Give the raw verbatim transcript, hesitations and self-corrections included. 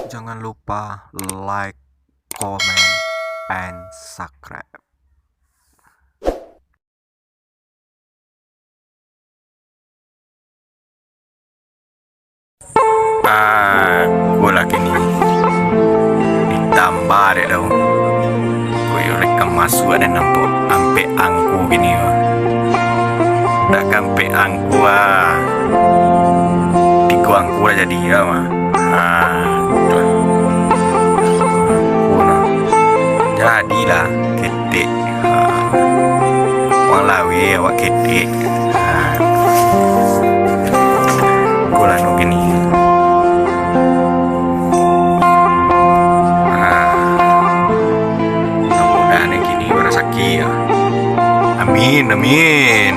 Jangan lupa like, comment, and subscribe. Ah, ko lah kini. Ditambah dek tau. Ko yo rekam masuak dek nampak ampek angku kini. Dak ka ampek angku ah. Tigo angku lah jadi lah mah. Ah, tu lah. Angku nah. Jadilah. Ketek. Ha. Wang laweh awak ketek. Ha. Ko lah nu kini. Ha. Mudah-mudahan kini barasaki ya. Amin, amin.